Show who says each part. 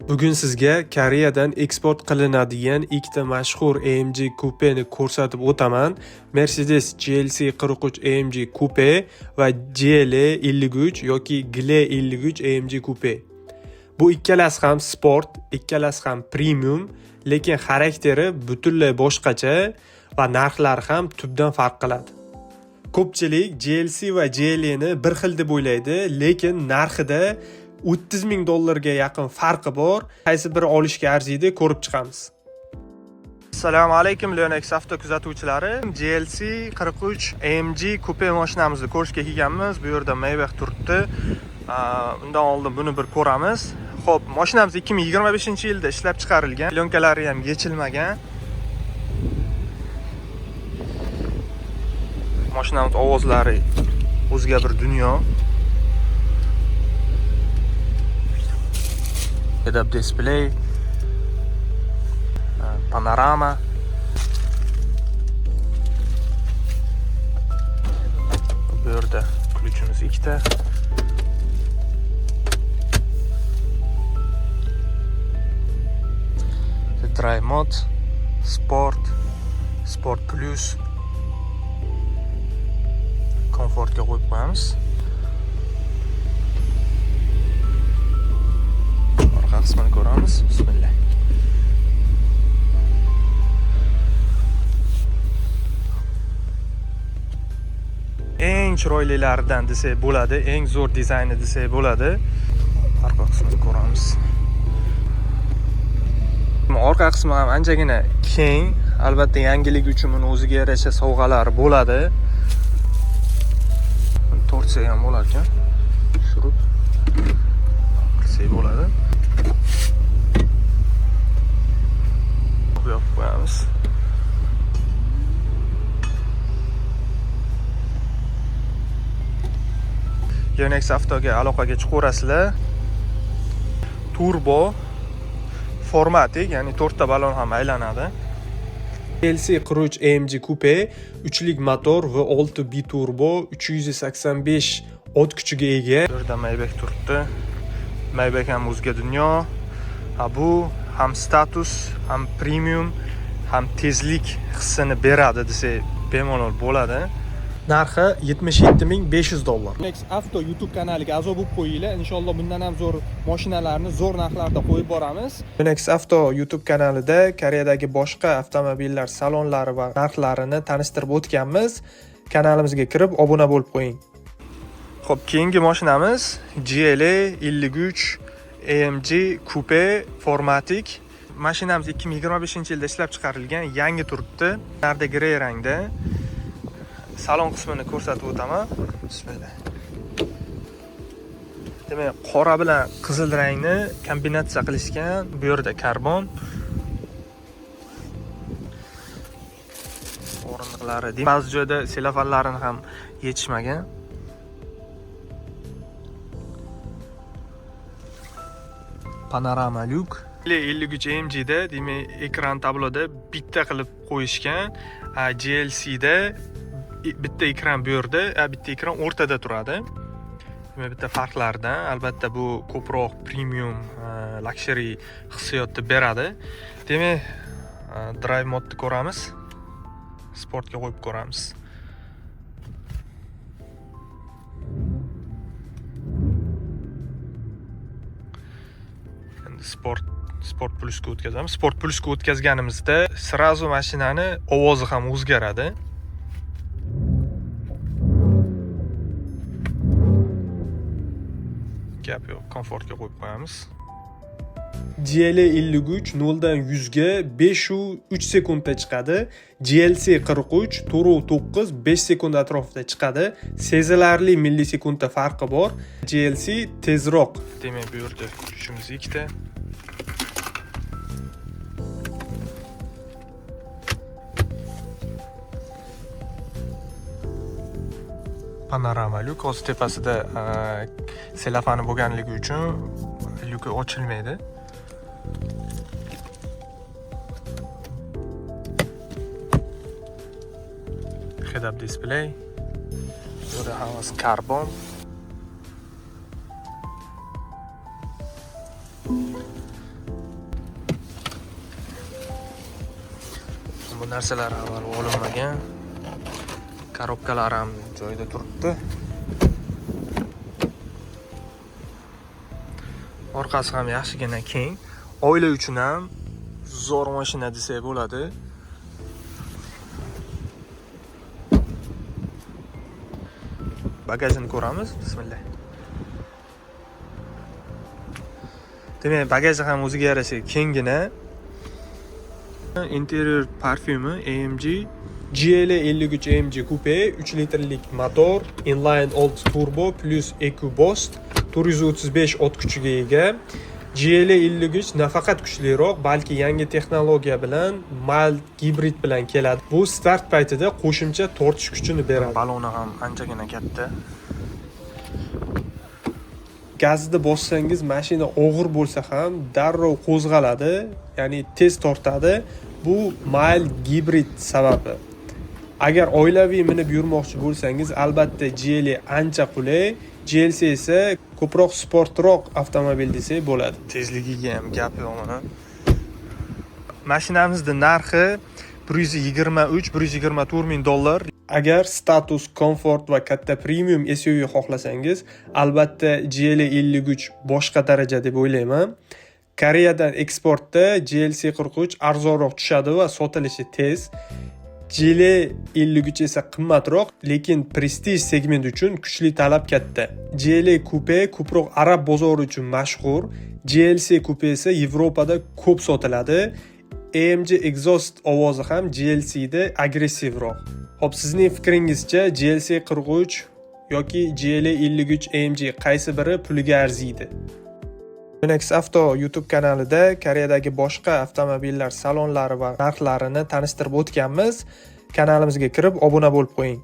Speaker 1: Bugun sizga Koreyadan eksport qilinadigan ikkita mashhur AMG kupeni ko'rsatib o'taman. Mercedes GLC 43 AMG Coupe va GLE 53 yoki GLE 53 AMG Coupe. Bu ikkalasi ham sport, ikkalasi ham premium, lekin xarakteri butunlay boshqacha va narxlari ham tubdan farq qiladi. Ko'pchilik GLC va GLE ni bir xil deb o'ylaydi, lekin narxida 30 ming dollarga yaqin farqi bor. Qaysi biri olishga arziydi ko'rib chiqamiz. Assalomu alaykum Leonex avto kuzatuvchilari. GLC 43 AMG kupe mashinamizni ko'rishga kelganmiz. Bu yerda Maybach turibdi. Undan oldin buni bir ko'ramiz. Xo'p, mashinamiz 2025-yilda ishlab chiqarilgan. Plyonkalari ham yechilmagan. Mashinamiz ovozlari o'ziga bir dunyo. Head-up display, panorama. Bu yerda ключimiz ikkita. Drive mode, Sport, Sport Plus. Komfortga qo'yib qo'yamiz. Orqa qismini ko'ramiz. Bismillah. Eng chiroylilaridan desak bo'ladi, eng zo'r dizayni desak bo'ladi. Orqa qismini ko'ramiz. Orqa qismi ham anchagina keng. Albatta yangilik uchun buni o'ziga yarasha sovg'alar bo'ladi. Tortsa ham bo'lar ekan. Tushirib qilsak bo'ladi. Yopib qo'yamiz. Yonex Avtoga aloqaga chiqaverasizlar. Turbo 4MATIC, ya'ni to'rtta balon ham aylanadi. GLC 43 AMG Coupe 3lik motor V6 biturbo 385 ot kuchiga ega. Bu yerda Maybach turibdi. Maybach ham o'zga dunyo. Ha, bu ham status, ham premium, ham tezlik hissini beradi desak bemalol bo'ladi. Narxi 77 500 dollar. Nex Avto YouTube kanaliga a'zo bo'lib qo'yinglar. Inshaalloh bundan ham zo'r mashinalarni zo'r narxlarda qo'yib boramiz. Nex Avto YouTube kanalida Koreyadagi boshqa avtomobillar salonlari va narxlarini tanishtirib o'tganmiz. Kanalimizga kirib obuna bo'lib qo'ying. Xo'p, keyingi mashinamiz GLA 53 AMG Coupe 4MATIC. Mashinamiz 2025-yilda ishlab chiqarilgan, yangi turibdi. Narda grey rangda. Salon qismini ko'rsatib o'taman. Bismillah. Demak, qora bilan qizil rangni kombinatsiya qilishgan. Bu yerda karbon. O'rindiqlari ba'zi joyda selofanlarini ham yechishmagan. Panorama lyuk. 53 AMG'da demak ekran tabloda bitta qilib qo'yishgan. GLC'da bitta ekran bu yerda, bitta ekran o'rtada turadi. Demak, bitta farqlardan albatta bu ko'proq premium, luxury hissiyotni beradi. Demak, drive modni ko'ramiz. Sportga qo'yib ko'ramiz. Endi Sport Plusga o'tkazamiz. Sport Plusga o'tkazganimizda сразу mashinani ovozi ham o'zgaradi. Gap yo'q, komfortga qo'yib qo'yamiz. GLA 53 0 dan 100 ga 5.3 sekundda chiqadi. GLC 43 4.9 5 sekund atrofida chiqadi. Sezilarli millisekundda farqi bor. GLC tezroq. Demak, bu yerda kuchimiz ikkita. Panorama lyuk hozir tepasida selofani bo'lganligi uchun lyuki ochilmaydi. Head-up display. Bu yerda hammasi karbon. Narsalar avval olinmagan. Korobkalar ham joyida turibdi. Orqasi ham yaxshigina keng. Oila uchun ham zo'r mashina desak bo'ladi. Bagajini ko'ramiz. Bismillah. Demak, bagaji ham o'ziga yarasha kenggina. Interior parfyumi AMG GLA 53 AMG Coupe 3 litrlik motor, inline 6 turbo plus EcoBoost 435 ot kuchiga ega. GLA 53 nafaqat kuchliroq, balki yangi texnologiya bilan mild gibrid bilan keladi. Bu start paytida qo'shimcha tortish kuchini beradi. Baloni ham anchagina katta. Gazni bossangiz mashina og'ir bo'lsa ham darrov qo'zg'aladi, ya'ni tez tortadi. Bu mild gibrid sababi. Agar oilaviy minib yurmoqchi bo'lsangiz, albatta GLA ancha qulay, GLC esa ko'proq sportroq avtomobil desak bo'ladi. Tezligiga ham gap yo'q mana. Mashinamizning narxi 123-124 ming dollar. Agar status, komfort va katta premium SUV xohlasangiz, albatta GLA 53 boshqa daraja deb o'ylayman. Koreyadan eksportda GLC 43 arzonroq tushadi va sotilishi tez. GLA 53 esa qimmatroq, lekin prestij segment uchun kuchli talab katta. GLA Coupe ko'proq arab bozori uchun mashhur, GLC Coupe esa Yevropada ko'p sotiladi. AMG exhaust ovozi ham GLC da agressivroq. Xo'p, sizning fikringizcha GLC 43 yoki GLA 53 AMG qaysi biri puliga arziydi? Yonex Auto YouTube kanalida Koreyadagi boshqa avtomobillar salonlari va narxlarini tanishtirib o'tganmiz. Kanalimizga kirib obuna bo'lib qo'ying.